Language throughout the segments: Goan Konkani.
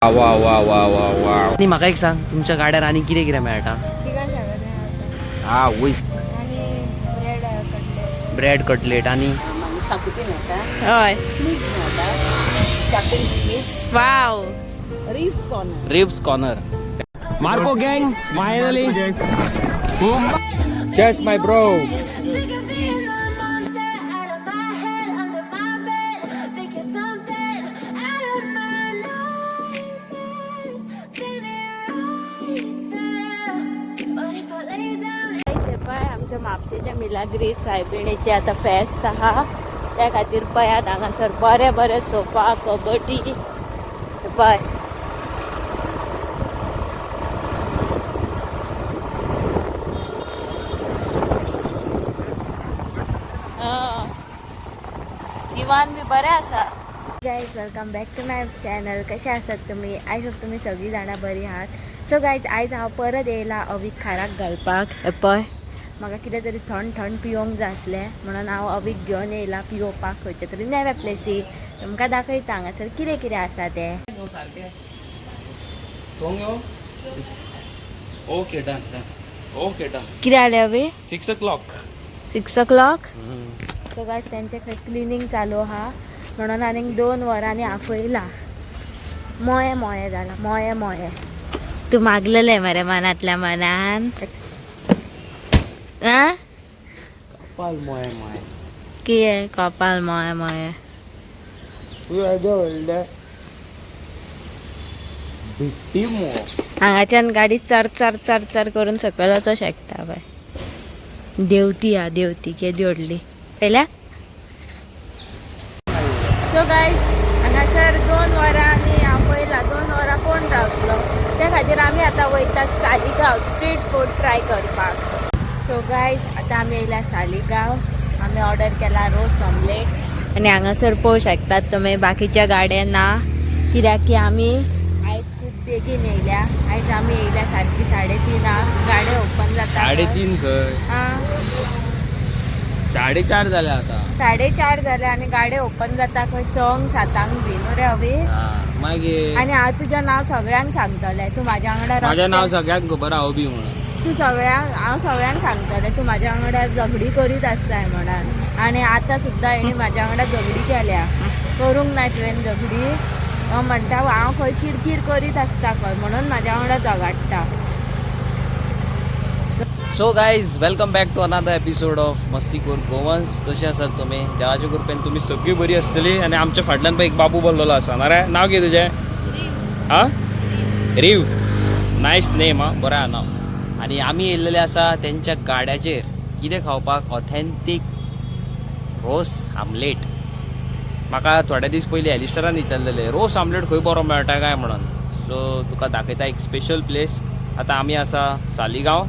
वा वा वा वा वा. आनी म्हाका एक सांग, तुमच्या गाड्यार आनी कितें कितें मेळटा? चिकन शाकोती. हा वय. आनी ब्रेड कटलेट. ब्रेड कटलेट आनी मागीर शाकुती मेळटा. हय. स्वीट्स मेळटा, stuffing sweets. Wow. Ribs corner. Ribs corner. Marco gang, finally. Cheers, my bro. Sick of being the monster out of my head, under my bed. Think you're something out of my nightmares. See me right there. But if I lay down. हे पळय, आमच्या म्हापशेच्या मिलाग्रीस सायबिणीचे आतां फेस्त आहा, त्या खातीर पळयात हांगासर बरे बरे सोफा, कबड्डी. हे पळय. दिवान बी बरें आसा. Guys, welcome back to my channel. कशे आसात तुमी? I hope तुमी सगळीं जाणां बरी आहात. सो गायज, आयज हांव परत येयला अवीक खाराक घालपाक. हे पळय, म्हाका कितें तरी थंड थंड पिवंक जाय आसलें म्हणून हांव अवीक घेवन येयला पिवपाक खंयच्या तरी नव्या प्लेसी. तुमकां दाखयता हांगासर कितें कितें आसा तें. Okay, done done. Okay, done. कितें जालें अवी? 6 o'clock. 6 o'clock. So guys, तेंचे खंय क्लिनींग चालू आहा म्हणून आनीक 2 वरांनी आपयला. मोये मोये जाला, मोये मोये. तूं मागलेलें मरे मनांतल्या मनान आ. कपाल मोये मोये. कितें कपाल मोये मोये? व्हडलें भिट्टी मो. हांगाच्यान गाडी चर चर चर चर करून सकयल वचोंक शकता. बाय, देंवती हा, देंवती केदी व्हडली पळयल्या. सो गायज, हांगासर 2 वरांनी आपयला. 2 वरां कोण रावतलो? त्या खातीर आमी आतां वयतात सालिगांव स्ट्रीट फूड ट्राय करपाक. सो गायज, आतां आमी येयल्या सालिगांव. आमी ऑर्डर केला रोस ऑमलेट आनी हांगासर पळोवंक शकतात तुमी, बाकीच्या गाड्या ना, कित्याक की आमी आयज खूब बेगीन येयल्या. आयज आमी येयल्या सारकी 3:30, गाडे ओपन जाता. 3:30 खंय? आं. 4:30 जाले आता. 4:30 जाले आनी गाडे ओपन जाता खंय 6क 7क बी न्हू रे अवी? मागीर. आनी हांव तुजें नांव सगळ्यांक सांगतलें, तूं म्हाज्या वांगडा माझ्या नाव रस्त्यार- सगळ्यांक खबर आहा बी म्हणून. तूं सगळ्यांक, हांव सगळ्यांक सांगतलें तूं म्हाज्या वांगडा झगडी करीत आसताय म्हणून. आनी आतां सुद्दां हेणी म्हाज्या वांगडा झगडी केल्या. करूंक ना तुवें झगडी? हांव म्हणटा, हांव खंय किरकीर करीत आसता खंय, म्हणून म्हाज्या वांगडा झगडटा. So guys, welcome back to another episode of मस्तीखोर गोवन्स. कशे आसात तुमी? देवाच्या कृपेन तुमी सगळी बरी आसतली. आनी आमच्या फाटल्यान पळय एक बाबू बसलेलो आसा. ना रे, नांव कितें तुजें? हा, रिव. नायस नेम. हा, बरें आहा नांव. आनी आमी येयल्लेले आसा तेंच्या गाड्याचेर कितें खावपाक? ऑथेंटीक रोस आमलेट. म्हाका थोडे दीस पयलीं एलिस्टरान विचारलेले, रोस आमलेट खंय बरो मेळटा काय म्हणून. सो तुका दाखयता एक स्पेशल प्लेस. आतां आमी आसा सालिगांव.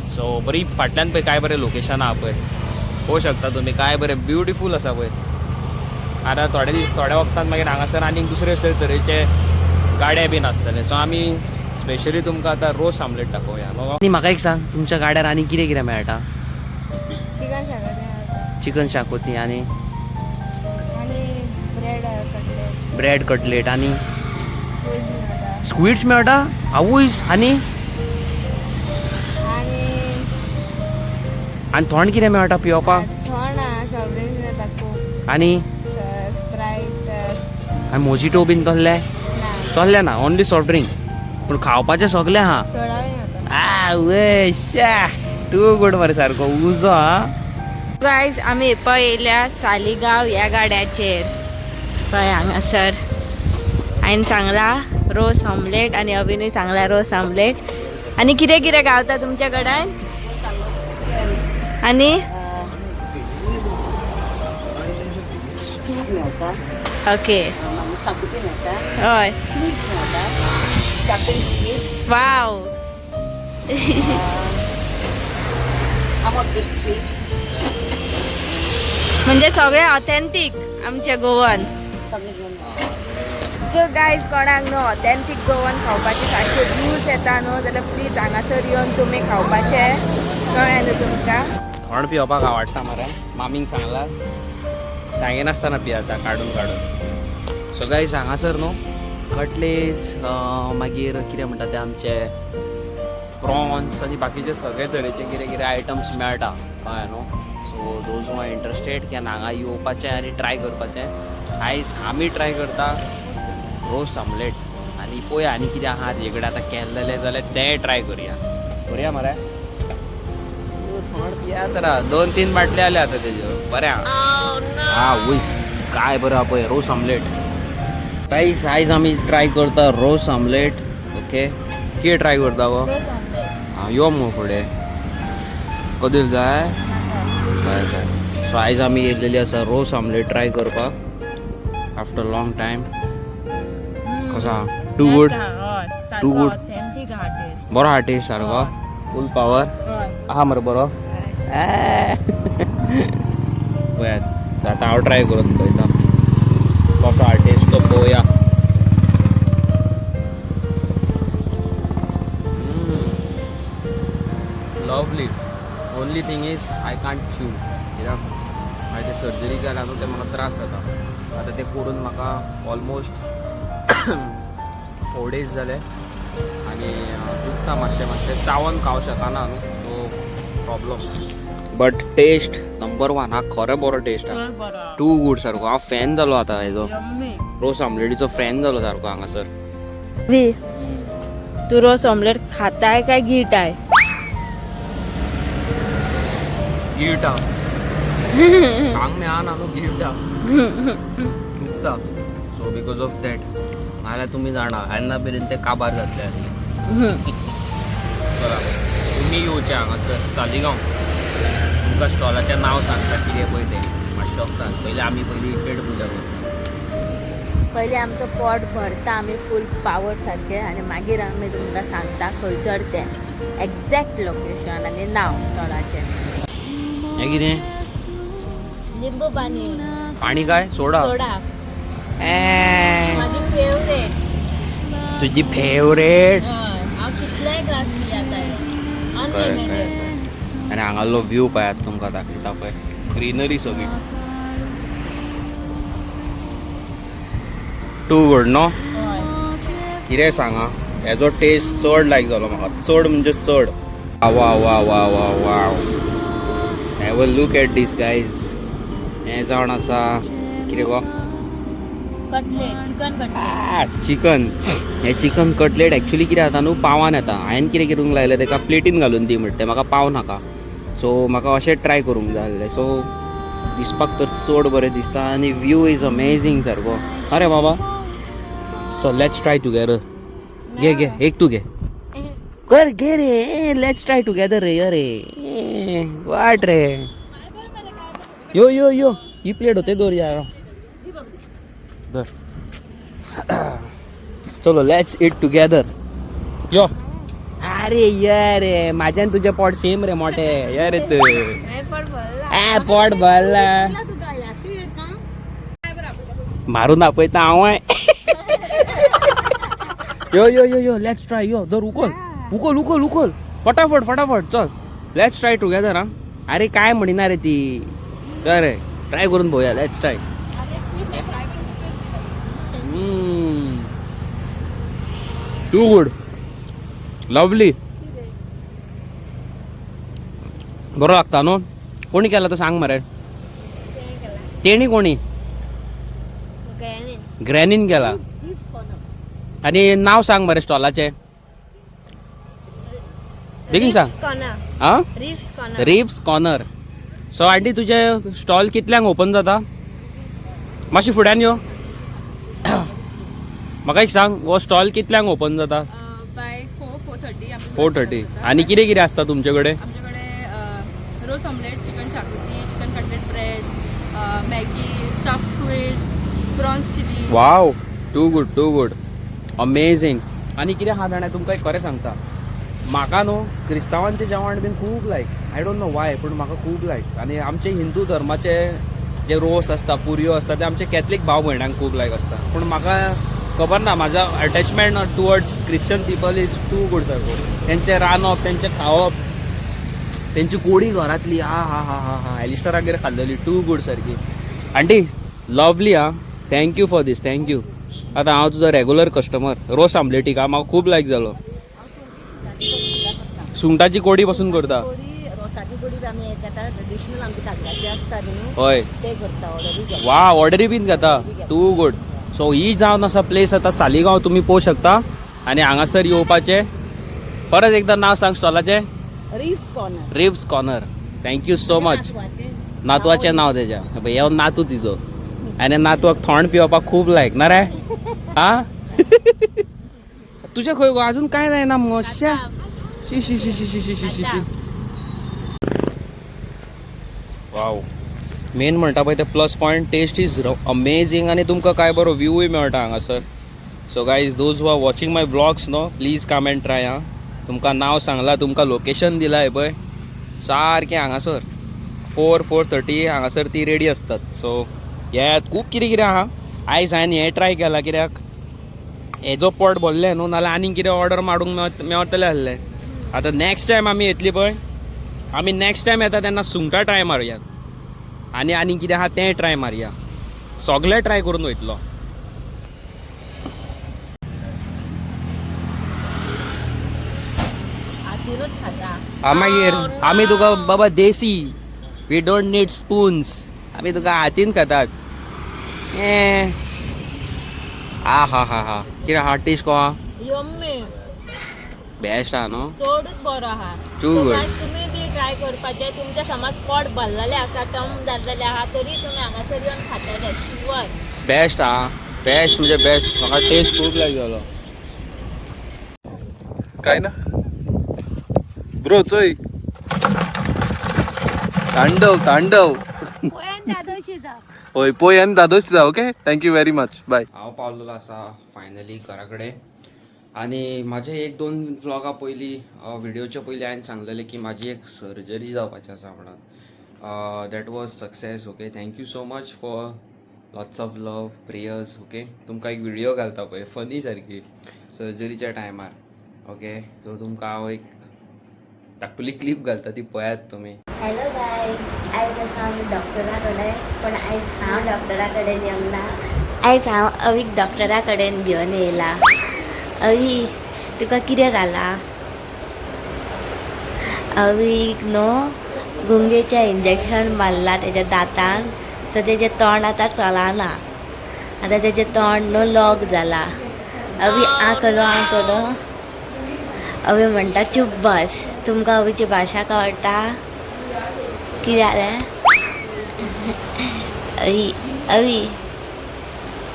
सो बरी फाटल्यान पळय, काय बरें लोकेशन आहा पळय. पळोवंक शकता तुमी, काय बरें ब्युटिफूल आसा पळय. आतां थोडे दीस, थोड्या वखदान मागीर हांगासर आनीक दुसरे दुसरे तरेचे गाडे बीन आसतले. सो आमी स्पेशली तुमकां आतां रोस आमलेट दाखोवया न्हू. आनी म्हाका एक सांग, तुमच्या गाड्यार आनी कितें कितें मेळटा? चिकन शाकोती. चिकन शाकोती आनी? आनी ब्रेड कटलेट. ब्रेड कटलेट आनी? स्क्विड्स मेळटा? आवयस! आनी? आनी आनी थोंड कितें मेळटा पिवपाक? थंड सॉफ्ट ड्रिंक्स मेळटा कोक. आनी? स्प्रायट. आनी मोजिटो बीन तसले? ना. तसले ना, ओनली सॉफ्ट ड्रिंक. पूण खावपाचें सगळें आहा. सोडा मेळटा. आ वे शा, टू गुड मरे, सारको उजो हा. गायज, आमी पळय येयल्या सालिगांव ह्या गाड्याचेर. पळय, हांगासर हांवें सांगला रोस ऑमलेट आनी अभिनूय सांगला रोस ऑमलेट. आनी कितें कितें गावता तुमच्या कडेन? आनी? स्टू मेळटा. ओके. मागीर शाकुती मेळटा. हय. स्वीट्स मेळटा, स्टफिंग स्वीट्स. वाव. आमट विथ स्वीट्स. म्हणजे सगळे ऑथेंटीक आमचे गोवन. सगळें घेवन मेळटा. सो गायज, कोणाक न्हू ऑथेंटीक गोवन खावपाचे सारके रूच येता न्हू, जाल्यार प्लीज हांगासर येवन तुमी खावपाचे. कळ्ळें न्हू तुमकां? थोंड पिवपाक आवडटा मरे. मामीक सांगला, सांगिनासतना पियाता काडून काडून. सो गायज, हांगासर न्हू कटलेज, मागीर कितें म्हणटा ते आमचे प्रॉन्स आनी बाकीचे सगळे तरेचे कितें कितें आयटम्स मेळटा, कळ्ळें न्हू. So those who are interested can हांगा येवपाचें आनी ट्राय करपाचें. आयज आमी ट्राय करता रोस आमलेट आनी पळोवया आनी कितें आहा तेजे कडेन आतां केल्लेलें जाल्यार तेंय ट्राय करुया. करुया मरे, पिया तर दोन तीन बाटले आले आतां तेज्यो. बरें आहा. हा वयस काय बरं आहा पळय रोस आमलेट. गायस, आयज आमी ट्राय करता रोस आमलेट. ओके, कितें ट्राय करता गो? आं, यो मुगो फुडें कदील जाय. हय हय. सो आयज आमी येयलेली आसा रोस आमलेट ट्राय करपाक आफ्टर लॉंग टायम. कसो आहा? Too good. Too good. Authentic आहा टेस्ट. बरो आहा टेस्ट सारको, फूल पावर आहा मरे. बरो पळयात, आतां हांव ट्राय करून पळयता कसो आहा टेस्ट तो पळोवया. Lovely. Only thing is I can't chew, कित्याक हांवें ते सर्जरी केला न्हू, ते म्हाका त्रास जाता. आतां ते करून म्हाका ऑलमोस्ट 4 डेज जाले आनी दुखता मातशें मातशें, चावन खावंक शकना न्हू, so problem. But taste number one हा, खरें बरो टेस्ट आहा. बरो. टू गूड सारको. हांव फॅन जालो आतां हेजो. यम्मी. रोस आमलेटीचो फॅन जालो सारको हांगासर. वी तू रोस ऑमलेट खाताय काय गिळटाय? गिळटा. खांक मेळना न्हू, गिळटा, दुखता. सो because of that, नाल्यार तुमी जाणा येन्ना मेरेन ते काबार जातले आसले. चला, तुमी येवचे हांगासर सालिगांव. तुमकां स्टॉलाचें नांव सांगता कितें पळय तें मातशें उपरांत. पयलीं आमी पयलीं पेट पुजा करता. पयलीं आमचो पोट भरता आमी फूल पावर सारकें आनी मागीर आमी तुमकां सांगता खंयसर तें एग्जॅक्ट लोकेशन आनी नांव स्टॉलाचें. हें कितें? लिंबू पाणी. पाणी काय सोडा? सोडा. म्हाजी फेवरेट. तुजी फेवरेट. हांव कितलेय ग्लास पियाताय, अनलिमिटेड. आनी हांगालो व्यू पळयात, तुमकां दाखयता पळय, ग्रिनरी सगळी. टू गुड न्हू? कितें सांगा, हेजो टेस्ट चड लायक जालो म्हाका, चड म्हणजे चड. वा वा वा वा वा, have a look at this guys. हें जावन आसा कितें गो? Cutlet, chicken cutlet. चिकन. हें चिकन कटलेट एक्चुली कितें जाता न्हू, पावान येता. हांवें कितें करूंक लायलें तेका, प्लेटीन घालून दी म्हणटा. म्हाका पाव नाका, सो म्हाका अशें ट्राय करूंक जाय आसलें. सो दिसपाक तर चड बरें दिसता आनी व्यू is amazing सारको. अरे बाबा, सो let's try together. घे घे, एक तूं घे, कर घे रे. Let's try together रे. अरे वाट रे, यो यो यो, ही प्लेट होते दवर यार, धर. चलो, let's eat together. यो. अरे ये रे, माझ्या आणि तुझे पोट सेम रे मोठे. ये रे तू. ए, पोट भरला. मारून दाखयता हांव. यो यो यो यो, let's try. यो धर, उखल उखल उखल उखल, फटाफट फटाफट. चल, let's try together. हा, अरे काय म्हणिना रे ती. रे, ट्राय करून पळोवया. Let's try. Too good, lovely. बरो लागता न्हू? कोणी केला तो सांग मरे. तेणी कोणी? ग्रॅनीन केला. आनी नाव सांग मरे स्टॉलाचें, बेगीन सांग. आं, रिफ्स कॉर्नर. सो आंटी, तुजें स्टॉल कितल्यांक ओपन जाता? मातशी फुड्यान यो. म्हाका एक सांग, हो स्टॉल कितल्यांक ओपन जाता? बाय 4, 4:30 आमी. 4:30. आनी कितें कितें आसता तुमचे कडेन? आमचे कडेन रोस ऑमलेट, चिकन शाकुती, chicken cutlet bread, Maggi, stuff squids, prawns chilli. Wow, too good, too good, amazing. आनी कितें आहा जाणा, तुमकां एक खरें सांगता, म्हाका न्हू क्रिस्तांवांचें जेवण बीन खूब लायक. I don't know why, पूण म्हाका खूब लायक. आनी आमचे हिंदू धर्माचे जे रोस आसता, पुरयो आसता, ते आमचे कॅथलीक भाव भयणांक खूब लायक आसता. पूण म्हाका खबर ना, म्हाजो attachment towards Christian people is too good सारको. तेंचें रांदप, तेंचें खावप, तेंची गोडी घरांतली, हा हा हा हा हा, एलिस्टरागेर खाल्लेली, टू गूड सारकी. Aunty, lovely. हा, thank you for this, thank you. आतां हांव तुजो रेगुलर कस्टमर. रोस आमलेटीक म्हाका खूब लायक जालो. सुंगटाची कोडी पासून करता. कोडी, रोसाची कोडी आमी एक आता ट्रेडिशनल आमची कागदाची आसता न्ही, हय, ते करता, ऑर्डरी घेता. वा, ऑर्डरी बीन घेता. Too good. सो ही जावन आसा प्लेस आतां सालिगांव, तुमी पळोवंक शकता. आनी हांगासर येवपाचें. परत एकदां नांव सांग स्टॉलाचें. Reefs corner. Reefs corner. Thank you so much. नातवाचें नांव तेज्या. हे नातू तिजो आनी नातवाक थोंड पिवपाक खूब लायक ना रे. हा, तुजें खंय गो? अजून कांय जायना मुगो. श्या, शी शी शी शी शी शी शी शी शी. वाव, मेन म्हणटा पळय ते plus point, taste is amazing. आनी तुमकां काय बरो व्यूय मेळटा हांगासर. So guys, those who are watching my vlogs, no, please come and try. हा, तुमकां नांव सांगलां, तुमकां लोकेशन दिलां. हें पळय, सारकें हांगासर 4, 4:30 हांगासर ती रेडी आसतात. सो येयात. खूब कितें कितें आहा. आयज हांवें हें ट्राय केलां कित्याक हेजो पोट भरलें न्हू, नाल्यार आनीक कितें ऑर्डर मारूंक मेवतलें आसलें. आतां नॅक्स्ट टायम आमी येतली पळय, आमी नॅक्स्ट टायम येता तेन्ना सुंगटां ट्राय मारुया आनी आनी कितें आहा तें ट्राय मारया. सगळें ट्राय करून वयतलो. हातीनूच खाता. हा, मागीर आमी तुका बाबा देसी, we don't need spoons. आमी तुका हातीन खातात. ए आ हा हा हा, कितें हा टेस्ट को आहा? यम्मी. बेस्ट आहा न्हू? चडूच बरो आहा. Too So good. guys, तुमी बी ट्राय करपाचें. तुमच्या समज पोट भरलेलें आसा, टम जाल्लेलें आहा, तरी तुमी हांगासर येवन खातले शुअर. बेस्ट आहा, बेस्ट म्हणजे बेस्ट. म्हाका टेस्ट खूब लायक जालो. काय ना ब्रो, चोय, तांडव तांडव. होय, पोय आनी दादोशी जा. Okay, thank you very much, bye. हांव पावलेलो आसा फायनली घरा कडेन. आनी म्हाजे एक दोन व्लॉगा पयलीं, व्हिडियोच्या पयलीं हांवें सांगलेलें की म्हाजी एक सर्जरी जावपाची आसा म्हणून. That was success. Okay, thank you so much for lots of love, prayers. Okay, तुमकां एक व्हिडियो घालता पळय, फनी सारकी, सर्जरीच्या टायमार. ओके, सो तुमकां हांव एक धाकटुली क्लीप घालता, ती पळयात तुमी. हॅलो गायज, आयज आसा आमी डॉक्टरा कडेन, पण आयज हांव डॉक्टरा कडेन येवंक ना. आयज हांव अवीक डॉक्टरा कडेन घेवन येयला. अवी, तुका कितें जालां? अवीक न्हू गुंगेचें इंजेक्शन मारलां तेज्या दांतान. सो तेजें तोंड आतां चलना. आतां तेजें तोंड न्हू लॉक जाला. अवी, आ करो, आ करो. अवी म्हणटा, चूप बस. तुमकां अवीची भाशा कळटा? कितें जालें अवी? अवी,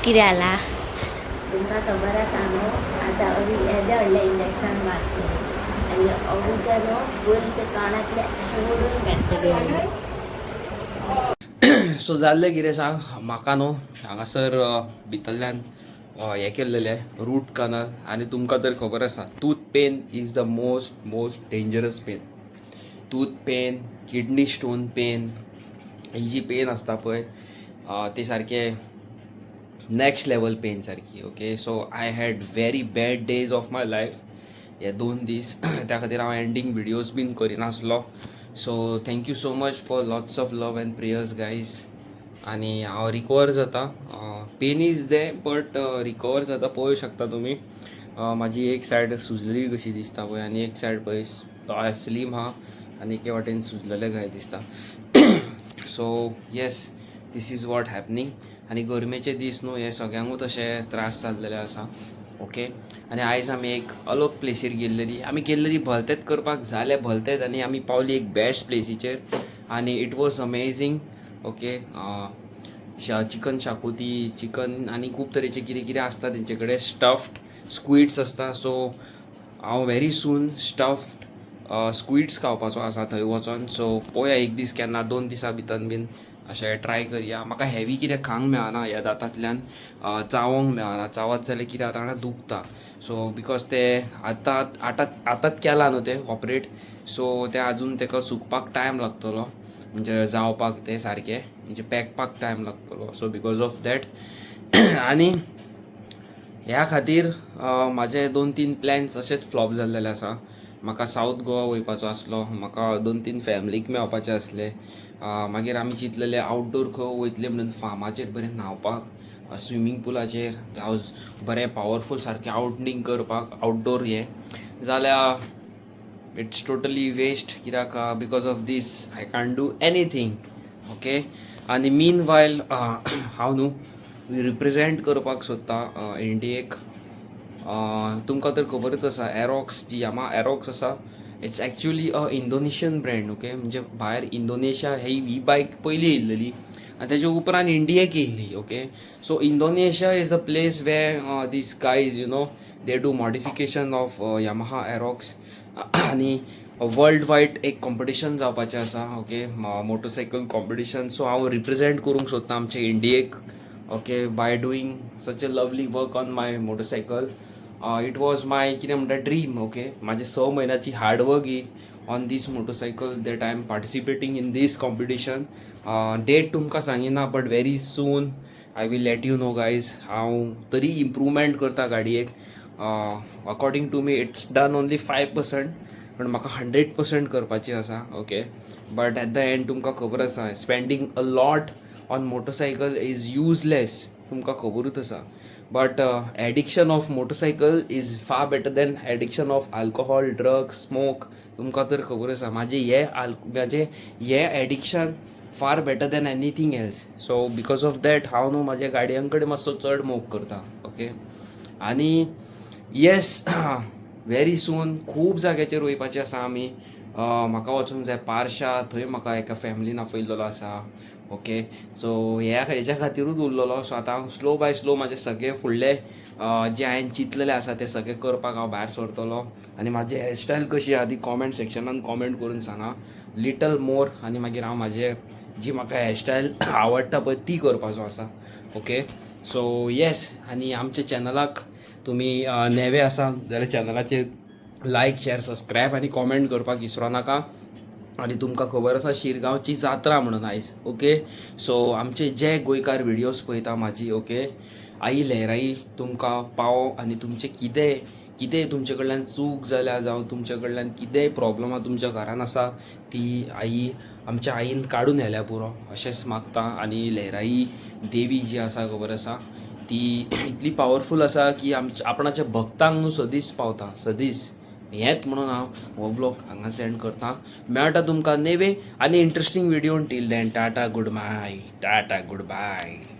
कितें जाला? तुमकां खबर आसा न्हू, आतां अवी येदें व्हडलें इंजेक्शन मारचें आनी अवीच्या न्हू फूल ते तोंडांतलें अशें ओडून काडटलें आमी. सो जाल्लें कितें सांग म्हाका न्हू, हांगासर भितरल्यान हें केल्लेलें, रूट कनल. आनी तुमकां तर खबर आसा, tooth pain is the most most dangerous pain. Tooth pain, kidney stone pain, ही जी पेन आसता पळय, ती सारकें नेक्स्ट लेवल पेन सारकी. Okay, so I had very bad days of my life हे 2 दीस. त्या खातीर हांव एंडींग व्हिडियोज बीन करिनासलो. So thank you so much for lots of love and prayers, guys. आनी हांव रिकवर जाता. Pain is there but recover जाता. पळोवंक शकता तुमी, म्हाजी एक सायड सुजलेली कशी दिसता पळय आनी एक सायड पळय स्लीम आहा आनी एके वाटेन सुजलेले कशें दिसता. So yes, this is what happening. आनी गरमेचे दीस न्हू हे, सगळ्यांकूच अशे त्रास जाल्लेले आसा. ओके, आनी आयज आमी एक अलग प्लेसीर गेल्लेली. आमी गेल्लेली भलतेच करपाक, जालें भलतेच आनी आमी पावली एक बेस्ट प्लेसीचेर आनी it was amazing. Okay, chicken xacuti, chicken आनी खूब तरेचे कितें कितें आसता तेंचे कडेन. स्टफ्ड स्क्विड्स आसता. सो हांव व्हेरी सून स्टफ्ड स्क्विड्स खावपाचो आसा थंय वचोन. सो पळोवया एक दीस केन्ना, 2 दिसां भितर बीन अशें ट्राय करया. म्हाका हेवी कितें खावंक मेळना ह्या दातांतल्यान, चावोंक मेळना. चावत जाल्यार कितें जाता जाणा, दुखता. सो because ते आतां आतां आतांच केलां न्हू तें ऑपरेट, सो तें आजून तेका सुकपाक टायम लागतलो, म्हणजे जावपाक तें सारकें, म्हणजे पेकपाक टायम लागतलो. सो because of that आनी ह्या खातीर म्हाजे दोन तीन प्लॅन्स अशेच फ्लॉप जाल्लेले आसा. म्हाका सावथ गोवा वयपाचो आसलो, म्हाका दोन तीन फॅमिलीक मेळपाचें आसलें. मागीर आमी चिंतलेले आउटडोर खंय वयतले म्हणून, फार्माचेर बरें न्हांवपाक. स्विमींग पुलाचेर जावं बरें पावरफूल सारकें आउटींग करपाक आउटडोर हें जाल्यार it's totally waste, कित्याक because of these I can't do anything, okay. आनी मीन वायल हांव न्हू रिप्रेजेंट करपाक सोदता इंडियेक. तुमकां तर खबरच आसा, एरॉक्स जी यामा एरॉक्स आसा, it's actually a Indonesian brand, okay. म्हणजे भायर इंडोनेशिया ही बायक पयली येयल्लेली आनी तेजे उपरांत इंडियेक येयली, okay. So Indonesia is a place where these guys, they do modification of Yamaha Aerox आनी वर्ल्ड वायड एक कॉम्पिटिशन जावपाचें आसा, ओके, मोटरसायकल कॉम्पिटिशन. सो हांव रिप्रेजेंट करूंक सोदता आमचे इंडियेक, okay, by doing such a lovely work on my motorcycle. It was my, कितें म्हणटा, ड्रीम, ओके. म्हाजे 6 म्हयन्याची hard work he on this motorcycle that I am participating in this competition. Date तुमकां सांगिना, but very soon I will let you know, guys. हांव तरी इम्प्रूवमेंट करता गाडयेक. According to me, it's done only 5%, पण म्हाका 100% करपाची आसा, okay. But at the end तुमकां खबर आसा, spending a lot on motorcycle is useless, तुमकां खबरूच आसा. But addiction of motorcycle is far better than addiction of alcohol, drugs, smoke. तुमकां तर खबर आसा, म्हाजें हें addiction far better than anything else. So because of that हांव न्हू म्हाज्या गाडयां कडेन मातसो चड मोग करता, ओके. आनी येस, व्हेरी सून खूब जाग्याचेर वयपाचें आसा आमी. म्हाका वचूंक जाय पारशा, थंय म्हाका एका फॅमिलीन आपयल्लो आसा, ओके. सो ह्या हेज्या खातीरूच उरलेलो. सो आतां हांव स्लो बाय स्लो म्हाजे सगळे फुडले जे हांवें चिंतलेले आसा ते सगळे करपाक हांव भायर सरतलो. आनी म्हाजी हेअरस्टायल कशी आहा ती कॉमेंट सेक्शनान कॉमेंट करून सांगा लिटल मोर, आनी मागीर हांव म्हाजे जी म्हाका हेअरस्टायल आवडटा पळय ती करपाचो आसा, ओके. सो येस, आनी आमच्या चॅनलाक तुमी नेवे आसा जाल्यार चॅनलाचेर लायक, शेअर, सबस्क्रायब आनी कॉमेंट करपाक विसरो नाका. आनी तुमकां खबर आसा शिरगांवची जात्रा म्हणून आयज, ओके. सो आमचे जे गोंयकार व्हिडियोज पळयता म्हाजी, ओके, आई लहराई तुमकां पावो आनी तुमचें कितेंय कितेंय तुमचे कडल्यान चूक जाल्या जावं तुमचे कडल्यान कितेंय प्रॉब्लमां तुमच्या घरान आसा, ती आई, आमच्या आईन काडून व्हेल्या पुरो अशेंच मागता. आनी लहराई देवी जी आसा, खबर आसा, ती इतली पावरफूल आसा की आमच्या आपणाच्या भक्तांक न्हू सदींच पावता सदींच. हेंच म्हणून हांव हो ब्लॉग हांगा सेंड करता. मेळटा तुमकां नेवे आनी interesting video. Till then, tata, good bye, tata, good bye.